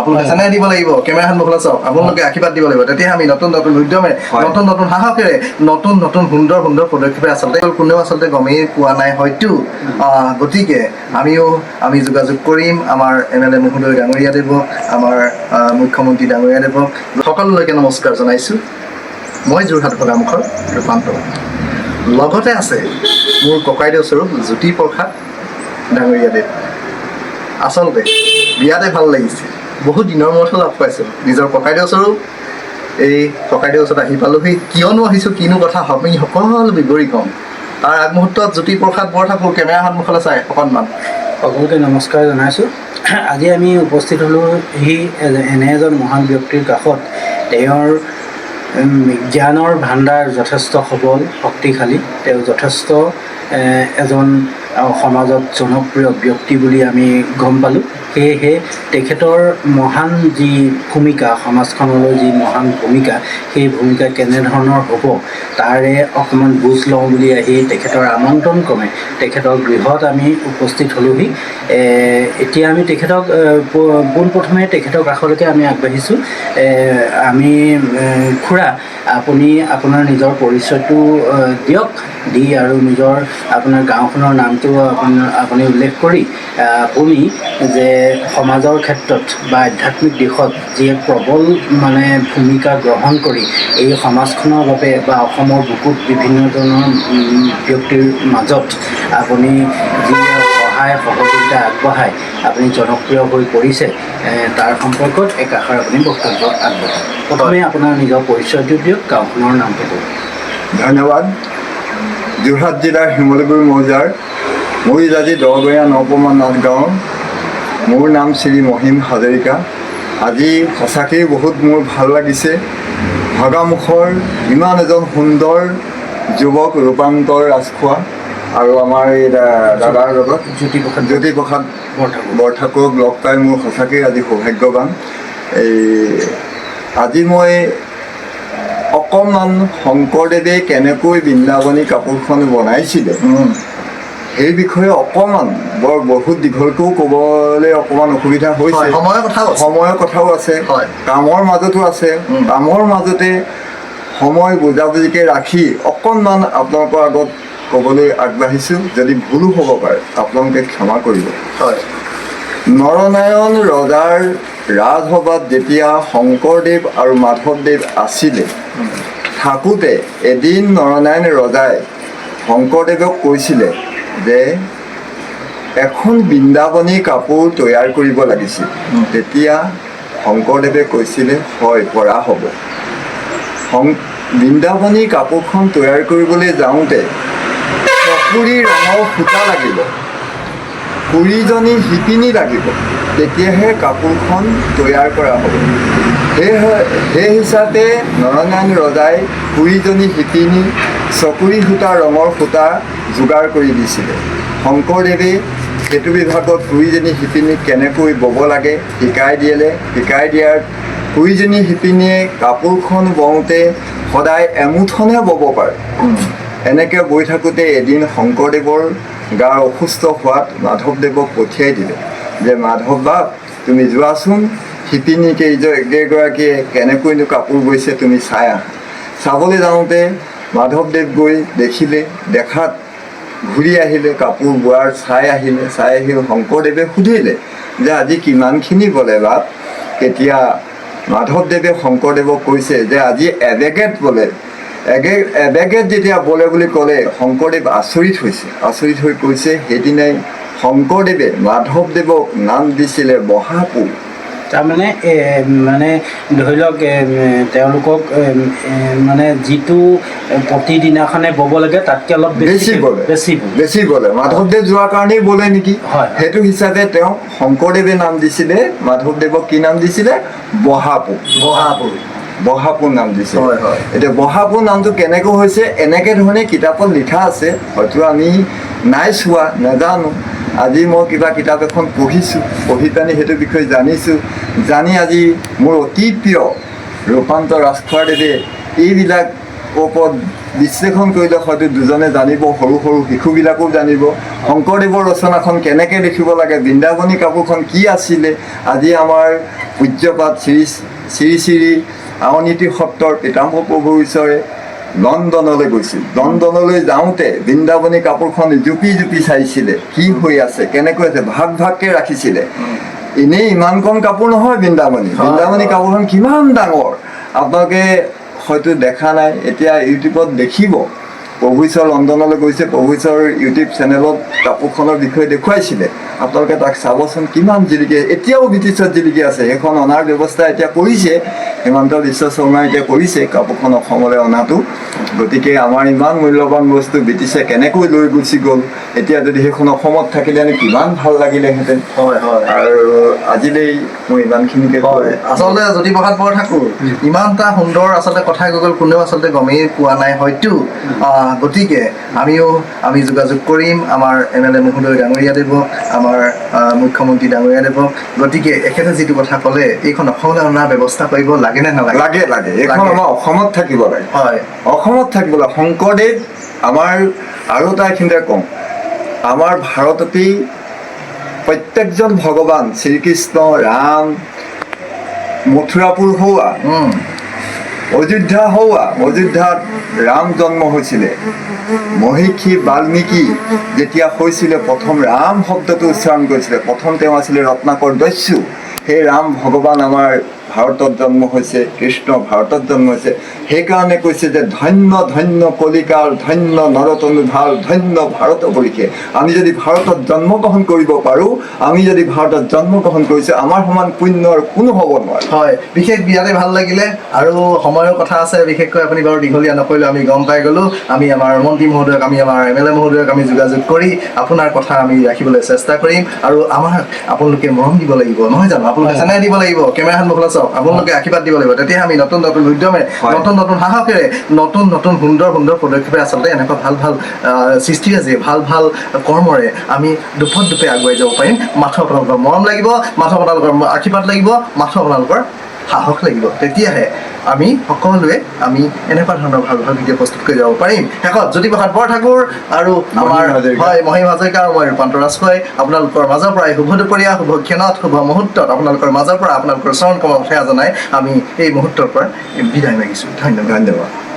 আপোনালোকে চেনেহ দিব লাগিব, কেমেৰা সন্মুখলৈ চাওক, আপোনালোকে আশীৰ্বাদ দিব লাগিব। তেতিয়া আমি নতুন নতুন উদ্যমেৰে, নতুন নতুন সাহসেৰে, নতুন নতুন সুন্দৰ সুন্দৰ পদক্ষেপে আচলতে কোনেও আচলতে গমেই পোৱা নাই হয়তো। গতিকে আমি যোগাযোগ কৰিম আমাৰ এমএলএ মহোদয় ডাঙৰীয়াদেৱক, আমাৰ মুখ্যমন্ত্ৰী ডাঙৰীয়াদেৱক। সকলোলৈকে নমস্কাৰ জনাইছোঁ। মই যোৰহাট ভগামুখৰ ৰূপান্তৰ, লগতে আছে মোৰ ককাইদেউ স্বৰূপ জ্যোতিপ্ৰসাদ ডাঙৰীয়াদেৱ। আচলতে বিৰাটে ভাল লাগিছে, বহুত দিনৰ মূৰতহে লগ পাইছোঁ নিজৰ ককাইদেউ স্বৰূপ। এই ককাইদেউ ওচৰত আহি পালোহি। কিয়নো আহিছোঁ, কিনো কথা, আমি সকলো বিৱৰি ক'ম। তাৰ আগমুহূৰ্তত জ্যোতিপ্ৰসাদ বৰঠাকুৰ, কেমেৰা সন্মুখলৈ চাই অকণমান। সকলোকে নমস্কাৰ জনাইছোঁ। আজি আমি উপস্থিত হ'লোঁ সি এনে এজন মহান ব্যক্তিৰ কাষত। তেওঁৰ জ্ঞানৰ ভাণ্ডাৰ যথেষ্ট সবল, শক্তিশালী। তেওঁ যথেষ্ট এজন সমাজত জনপ্ৰিয় ব্যক্তি বুলি আমি গম পালোঁ। সেয়েহে তেখেতৰ মহান যি ভূমিকা, সমাজখনলৈ যি মহান ভূমিকা, সেই ভূমিকা কেনেধৰণৰ হ'ব তাৰে অকণমান বুজ লওঁ বুলি আহি তেখেতৰ আমন্ত্ৰণ ক্ৰমে তেখেতৰ গৃহত আমি উপস্থিত হ'লোহি। এতিয়া আমি তেখেতক পোনপ্ৰথমে তেখেতৰ কাষলৈকে আমি আগবাঢ়িছোঁ। আমি খুৰা, আপুনি আপোনাৰ নিজৰ পৰিচয়টো দিয়ক, দি আৰু নিজৰ আপোনাৰ গাঁওখনৰ নামটো আপুনি উল্লেখ কৰি আপুনি যে সমাজৰ ক্ষেত্ৰত বা আধ্যাত্মিক দিশত যি এক প্ৰবল মানে ভূমিকা গ্ৰহণ কৰি এই সমাজখনৰ বাবে বা অসমৰ বুকুত বিভিন্ন ধৰণৰ ব্যক্তিৰ মাজত আপুনি যি সহায় সহযোগিতা আগবঢ়াই আপুনি জনপ্ৰিয় হৈ পৰিছে, তাৰ সম্পৰ্কত এক আষাৰ আপুনি বক্তব্য আগবঢ়াওক। প্ৰথমে আপোনাৰ নিজৰ পৰিচয়টো দিয়ক, গাঁওখনৰ নামটো কওক। ধন্যবাদ। যোৰহাট জিলাৰ শিমলুগুৰি মৌজাৰ মৰিজাজি দহগঞা নপমা নাথ গাঁৱৰ মোৰ নাম শ্ৰী মহিম হাজৰিকা। আজি সঁচাকৈয়ে বহুত মোৰ ভাল লাগিছে। ভগামুখৰ ইমান এজন সুন্দৰ যুৱক ৰূপান্তৰ ৰাজখোৱা আৰু আমাৰ এই দাদাৰ লগত জ্যোতিপ্ৰসাদ জ্যোতিপ্ৰসাদ বৰঠাকুৰ। বৰঠাকুৰক লগ পাই মোৰ সঁচাকৈয়ে আজি সৌভাগ্যৱান। এই আজি মই অকণমান শংকৰদেৱে কেনেকৈ বৃন্দাবনী কাপোৰখন বনাইছিলে সেই বিষয়ে অকণমান, বৰ বহুত দীঘলকৈও ক'বলৈ অকণমান অসুবিধা হৈছে। হয়, সময়ৰ কথাও আছে। সময়ৰ কথাও আছে, কামৰ মাজতো আছে। কামৰ মাজতে সময় বুজাবুজিকে ৰাখি অকণমান আপোনালোকৰ আগত ক'বলৈ আগবাঢ়িছোঁ। যদি ভুলো হ'ব পাৰে, আপোনালোকে ক্ষমা কৰিব। নৰনাৰায়ণ ৰজাৰ ৰাজসভাত যেতিয়া শংকৰদেৱ আৰু মাধৱদেৱ আছিলে, থাকোঁতে এদিন নৰনাৰায়ণ ৰজাই শংকৰদেৱক কৈছিলে যে এখন বৃন্দাবনী কাপোৰ তৈয়াৰ কৰিব লাগিছিল। তেতিয়া শংকৰদেৱে কৈছিলে, হয়, পৰা হ'ব। বৃন্দাবনী কাপোৰখন তৈয়াৰ কৰিবলৈ যাওঁতে চকুৰি ৰঙৰ সূতা লাগিব, 20জনী শিপিনী লাগিব, তেতিয়াহে কাপোৰখন তৈয়াৰ কৰা হ'ব। সেই হিচাপে নৰনাৰায়ণ ৰজাই 20জনী শিপিনী, চকুৰি সূতা ৰঙৰ সূতা যোগাৰ কৰি দিছিলে। শংকৰদেৱে সেইটো বিভাগত 20জনী শিপিনীক কেনেকৈ ব'ব লাগে শিকাই দিলে। শিকাই দিয়াৰ 20জনী শিপিনীয়ে কাপোৰখন বওঁতে সদায় এমুঠনহে ব'ব পাৰে। এনেকৈ বৈ থাকোঁতে এদিন শংকৰদেৱৰ গা অসুস্থ হোৱাত মাধৱদেৱক পঠিয়াই দিলে যে মাধৱ বাপ, তুমি যোৱাচোন, শিপিনী কেইগৰাকীয়ে কেনেকৈনো কাপোৰ বৈছে তুমি চাই আহা। চাবলৈ যাওঁতে মাধৱদেৱ গৈ দেখিলে, দেখাত ঘূৰি আহিলে, কাপোৰ বোৱাৰ চাই আহিলে। চাই আহি শংকৰদেৱে সুধিলে যে আজি কিমানখিনি বলে বাপ? তেতিয়া মাধৱদেৱে শংকৰদেৱক কৈছে যে আজি এবেগেত বলে। এবেগেত যেতিয়া বলে বুলি ক'লে, শংকৰদেৱ আচৰিত হৈছে। আচৰিত হৈ কৈছে, সেইদিনাই শংকৰদেৱে মাধৱদেৱক নাম দিছিলে বহাপু। তাৰমানে মানে ধৰি লওক তেওঁলোকক এ, এ, মানে যিটো প্ৰতিদিনাখনে ব'ব লাগে তাতকৈ অলপ বেছি বলে। বেছি বলে। বেছি বলে। মাধৱদেৱ যোৱাৰ কাৰণেই বলে নেকি, সেইটো হিচাপে তেওঁক শংকৰদেৱে নাম দিছিলে। মাধৱদেৱক কি নাম দিছিলে? বহাপু। বহাপু। বহাপু নাম দিছে। হয়, হয়। এতিয়া বহাপু নামটো কেনেকৈ হৈছে, এনেকে ধৰণে কিতাপত লিখা আছে, হয়তো আমি নাই চোৱা, নাজানো। আজি মই কিবা কিতাপ এখন পঢ়িছোঁ, পঢ়ি পিনি সেইটো বিষয়ে জানিছোঁ। জানি আজি মোৰ অতি প্ৰিয় ৰূপান্তৰ ৰাজখোৱাদেৱে এইবিলাক ওপৰত বিশ্লেষণ কৰিলে হয়তো দুজনে জানিব, সৰু সৰু শিশুবিলাকো জানিব শংকৰদেৱৰ ৰচনাখন কেনেকৈ লিখিব লাগে, বৃন্দাবনী কাপোৰখন কি আছিলে। আজি আমাৰ পূজ্যপাত শ্ৰী শ্ৰী শ্ৰী আউনীআটী সত্ৰৰ পীতাম্বৰ প্ৰভুৰ ঈশ্বৰে লণ্ডনলৈ গৈছিল। লণ্ডনলৈ যাওঁতে বৃন্দাবনী কাপোৰখন জুপি জুপি চাইছিলে, কি হৈ আছে, কেনেকৈ আছে, ভাগ ভাগকৈ ৰাখিছিলে। এনেই ইমানকণ কাপোৰ নহয় বৃন্দাবনী, বৃন্দাবনী কাপোৰখন কিমান ডাঙৰ, আপোনালোকে হয়তো দেখা নাই, এতিয়া ইউটিউবত দেখিব। প্ৰভু ঈশ্বৰ লণ্ডনলৈ গৈছে, প্ৰভু ঈশ্বৰ ইউটিউব চেনেলত কাপোৰখনৰ বিষয়ে দেখুৱাইছিলে, আপোনালোকে তাক চাবচোন, কিমান জিলিকি, এতিয়াও ব্ৰিটিছত জিলিকি আছে। সেইখন অনাৰ ব্যৱস্থা এতিয়া কৰিছে, হিমন্ত বিশ্ব শৰ্মাই এতিয়া কৰিছে কাপোৰখন অসমলৈ অনাটো। গতিকে আমাৰ ইমান মূল্যৱান বস্তু ব্ৰিটিছে কেনেকৈ লৈ গুচি গ'ল, এতিয়া যদি সেইখন অসমত থাকিলেনো কিমান ভাল লাগিলেহেঁতেন। হয় হয়। আৰু আজিলৈ মই ইমানখিনিকে হয়, আচলতে জ্যোতিপ্ৰসাদ বৰঠাকুৰ ইমান এটা সুন্দৰ আচলতে কথা কৈ গ'ল, কোনেও আচলতে গমেই পোৱা নাই হয়তো। গতিকে আমি যোগাযোগ কৰিম আমাৰ এম এল এ মহোদয় ডাঙৰীয়াদেৱক, আমাৰ মুখ্যমন্ত্ৰী ডাঙৰীয়াদেৱক। গতিকে এখেতে যিটো কথা ক'লে, এইখন অসমলৈ অনাৰ ব্যৱস্থা কৰিব লাগে নে নালাগে? লাগে লাগে, এইখন লাগে। আমাৰ অসমত থাকিব লাগে। অসমত থাকিব লাগে। শংকৰদেৱ আমাৰ, আৰু এটা এইখিনিতে কওঁ, আমাৰ ভাৰততেই প্ৰত্যেকজন ভগৱান শ্ৰীকৃষ্ণ, ৰাম, মথুৰাপুৰ হোৱা, অযোধ্যা হোৱা, অযোধ্যাত ৰাম জন্ম হৈছিলে। মহৰ্ষি বাল্মীকি যেতিয়া হৈছিলে, প্ৰথম ৰাম শব্দটো উচ্চাৰণ কৰিছিলে, প্ৰথম তেওঁ আছিলে ৰত্নাকৰ দস্যু। সেই ৰাম ভগৱান আমাৰ ভাৰতত জন্ম হৈছে, কৃষ্ণ ভাৰতত জন্ম হৈছে। সেইকাৰণে কৈছে যে ধন্য ধন্য কলিকাল, ধন্য নৰতনু ভাল, ধন্য ভাৰত বৰিষে। আমি যদি ভাৰতত জন্মগ্ৰহণ কৰিব পাৰোঁ, আমি যদি ভাৰতত জন্মগ্ৰহণ কৰিছোঁ, আমাৰ সমান পুণ্য আৰু কোনো হ'ব নোৱাৰে। হয়, বিশেষ বিৰাটেই ভাল লাগিলে। আৰু সময়ৰ কথা আছে, বিশেষকৈ আপুনি বাৰু দীঘলীয়া নকৰিলেও আমি গম পাই গ'লোঁ। আমি আমাৰ মন্ত্ৰী মহোদয়ক, আমি আমাৰ এম এল এ মহোদয়ক আমি যোগাযোগ কৰি আপোনাৰ কথা আমি ৰাখিবলৈ চেষ্টা কৰিম। আৰু আমাক আপোনালোকে মৰম দিব লাগিব, নহয় জানো? আপোনালোকে চেনেহ দিব লাগিব, কেমেৰা সন্মুখলৈ চাওক, আপোনালোকে আশীৰ্বাদ দিব লাগিব, তেতিয়াহে আমি নতুন নতুন উদ্যমেৰে, নতুন নতুন সাহসেৰে, নতুন নতুন সুন্দৰ সুন্দৰ পদক্ষেপেৰে আচলতে এনেকুৱা ভাল ভাল সৃষ্টিৰাজিৰে, ভাল ভাল কৰ্মৰে আমি দুপত দুপে আগুৱাই যাব পাৰিম। মাথো আপোনালোকৰ মৰম লাগিব, মাথো আপোনালোকৰ আশীৰ্বাদ লাগিব, মাথো আপোনালোকৰ সাহস লাগিব, তেতিয়াহে আমি সকলোৱে আমি এনেকুৱা ধৰণৰ ভাল ভাল ভিডিঅ' প্ৰস্তুত কৰি যাব পাৰিম। শেষত জ্যোতিপ্ৰসাদ বৰঠাকুৰ আৰু আমাৰ হাজৰিকা। হয়, মহিম হাজৰিকা আৰু মই ৰূপান্তৰ ৰাজখোৱাই আপোনালোকৰ মাজৰ পৰাই শুভ দুপৰীয়া, শুভ ক্ষণত, শুভ মুহূৰ্তত আপোনালোকৰ মাজৰ পৰা আপোনালোকৰ চৰণ কমল সেৱা জনাই আমি এই মুহূৰ্তৰ পৰা বিদায় মাগিছোঁ। ধন্যবাদ। ধন্যবাদ।